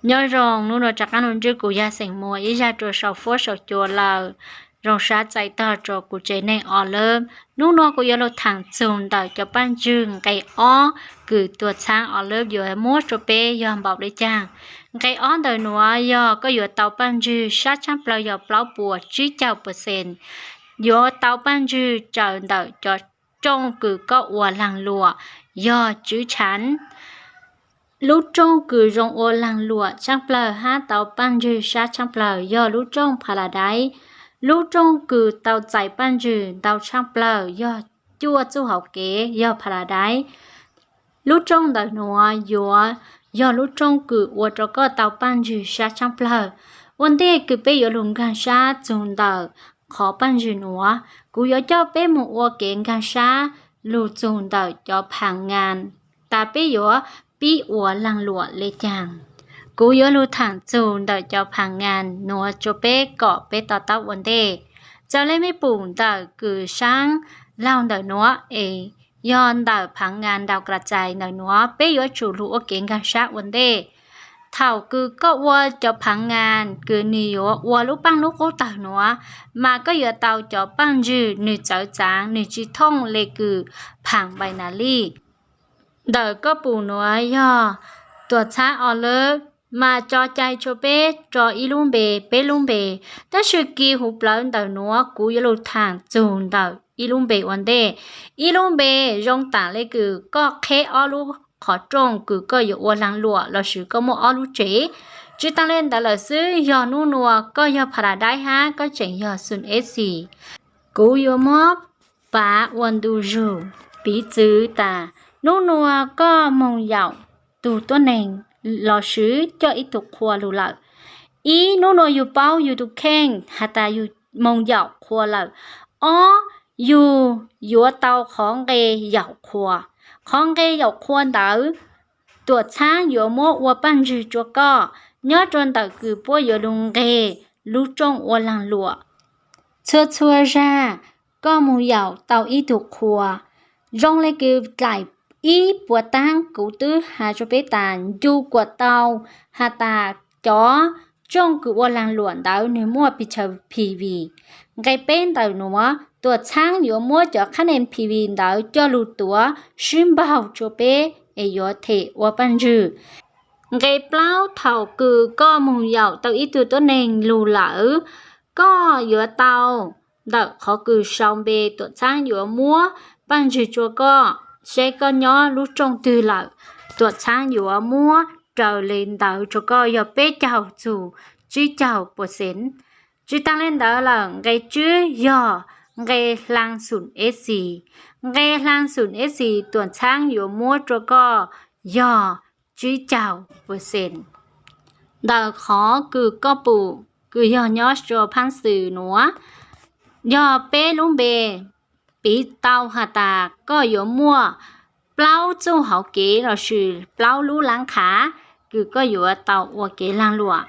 Nyob zoo, hnub no rov qab los ntsib kuv yog xeem muas ib zaj rua sau fuab sau cua lawm. Zoo sab txais tog rua kuv tsev neeg o lawm. Hnub no kuv yuav lug thaam txug ntawm cov paaj ntswg nqe ob kws tuam txhaab o lawm yuav muab rua peb yog npaum le caag. Nqe ob ntawm nuav yog koj yuav tau paaj ntswg sab tshaab plawg yog plaub puas tsib caug percent, yuav tau paaj ntswg raws ntawm cov rooj kws koj ua laag luam yog tswv tshav. Lub rooj kws zoo ua laag luam tshaab plawg hab tau paaj ntswg sab tshaab plawg yog lub rooj Paradise. Lub rooj kws tau txais paaj ntswg ntau tshaab plawg yog cuaj txuj hauv kev yog Paradise. Lub rooj ntawm nuav yuav yog lub rooj kws ua rua koj tau paaj ntswg sab tshaab plawg. Ua ntej kws peb yuav lug nkaag sab txug ntawm qhov paaj ntswg nuav, kuv yuav coj peb moog ua kev nkaag sab lug txug ntawm cov phav ngas tas peb yuav pib ua laag luam le caag. Kuv yuav lug thaam txug ntawm cov phav ngas nuav rua peb kom peb to taub ua ntej. Raws le mej pum ntawm kws saab laug ntawm nuav es yog ntawm phav ngas nraug kras txais ntawm nuav peb yuav tsum lug ua kev nkaag sab ua ntej. Thaum kws koj ua cov phav ngas kws nwg yuav ua lub paaj lub qub tawg nuav, mas koj yuav tau cov paaj ntswg nwg txawv txaav, nwg tsi thooj le kws phav npais nas lij. Ntawm koj pum nuav yog tuam txhaab o lawm, mas tso cai tsua peb rua ib lub npe, peb lub npe. Tab sis kis huv plawv ntawm nuav kuv yuav lug thaam txug ntawm ib lub npe ua ntej. Ib lub npe zoo tam le kws koj qheb ob lub qhov rooj kws koj yuav ua laag luam lossis koj muaj ob lub tsev. Tsi taag le ntawd lawm xwb, yog nub nuav koj yog Paradise hab koj tseem yog Xum Esi, kuv yuav muab pav ua ntu zug, piv txwv tas nub nuav koj moog yaum tug tuab neeg lossis coj ib tug qhua lug lawm. Ib, nub nuav yug paub yug tug kheej has tas yug moog yaum qhua lawm. Ob, yug yuav tau qhov nqe yaum qhua. Qhov nqe yaum qhua ntawd, tuam txhaab yuav muab ua paaj ntswg rua koj nyob rua ntawm kws puab yuav lug nqeg lub rooj ua laag luam. Txhua txhua zag koj moog yaum tau ib tug qhua, zoo le kws dlaim ib puas taab kuv twb has rua peb tas ncu kuam tau has tas cov rooj kws ua laag luam ntawd nwg muaj pes tsawg P V. Nqe peb ntawm nuav tuam txhaab yuav muab cov khab nees P V ntawd coj lug tuav sib npaug rua peb es yuav them ua paaj ntswg. Nqe plaub, thaum kws koj moog yaum tau ib tug tuab neeg lug lawm, koj yuav tau ntawm qhov kws sau npe, tuam txhaab yuav muab paaj ntswg rua koj, seb koj nyob lub rooj twg lawm, tuam txhaab yuav muab raws le ntawd rua koj yog peb caug txug tsib caug percent. Tsi taag le ntawd lawm, nqe tswb yog nqe hlaag Xum Esi. Nqe hlaag Xum Esi tuam txhaab yuav muab rua koj yog tsib caug percent. Ntawm qhov kws koj pum kws yog nyob rua phaab xwm nuav, yog peb lub npe, piv tau has tas koj yuav muaj plaub txuj hauv kev lossis plaub lub laav qhav kws koj yuav tau ua kev laag luam.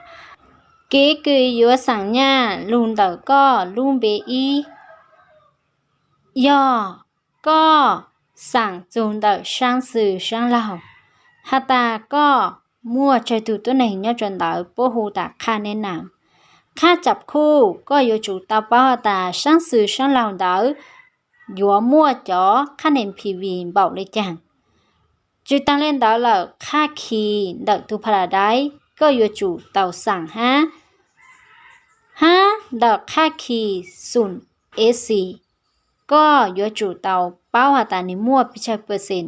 Kev kws yuav xaam nyaj lug ntawm koj lub npe ib, yog koj xaam txug ntawm saab xwm saab laug, has tas koj muaj tsawg tug tuab neeg nyob rua ntawd puab hu tas qhaj neb nam, qhaj cam khuj, koj yuav tsum tau paub has tas saab xwm saab laug ntawd yuav muaj cov khab nees P V npaum le caag. Tsi taag le ntawd lawm, qhaj khis ntawm tug Paradise koj yuav tsum tau xaam hab, hab ntawm qhaj khis Xum Esi koj yuav tsum tau paub has tas nwg muaj pes tsawg percent.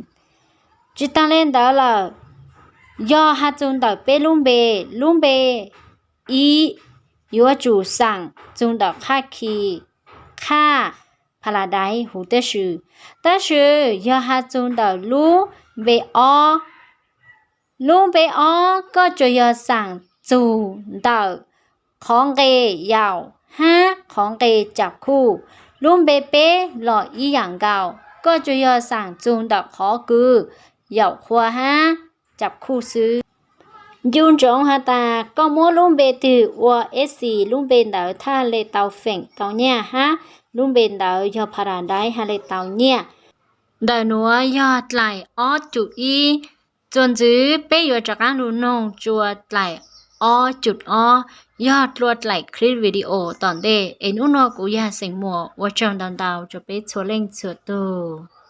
Tsi taag le ntawd lawm, yog has txug ntawm peb lub npe, lub npe ib yuav tsum xaam txug ntawm qhaj khis, qhaj Paradise huv tib si. Tab sis yog has txug ntawm lub npe ob, lub npe ob koj tsuas yog xaam txug ntawm qhov nqe yaum hab qhov nqe cam khuj. Lub npe peb los ib yaam nkaus, koj tsuas yog xaam txug ntawm qhov kws yaum qhua hab cam khuj xwb. Ncu ntsoov has tas koj muab lub npe twg ua Esi, lub npe ntawd thaj le tau feem tau nyaj hab lub npe ntawd yog Paradise haj le tau nyaj. Ntawm nuav yog dlaim ob cum ib. Txuas ntxiv peb yuav rov qaab lug noog tsua dlaim ob cum ob yog dlua dlaim clip video tom ntej. Es hnub no kuv yog xeem Muas, ua tsaug ntau ntau rau peb txhua leej txhua tus.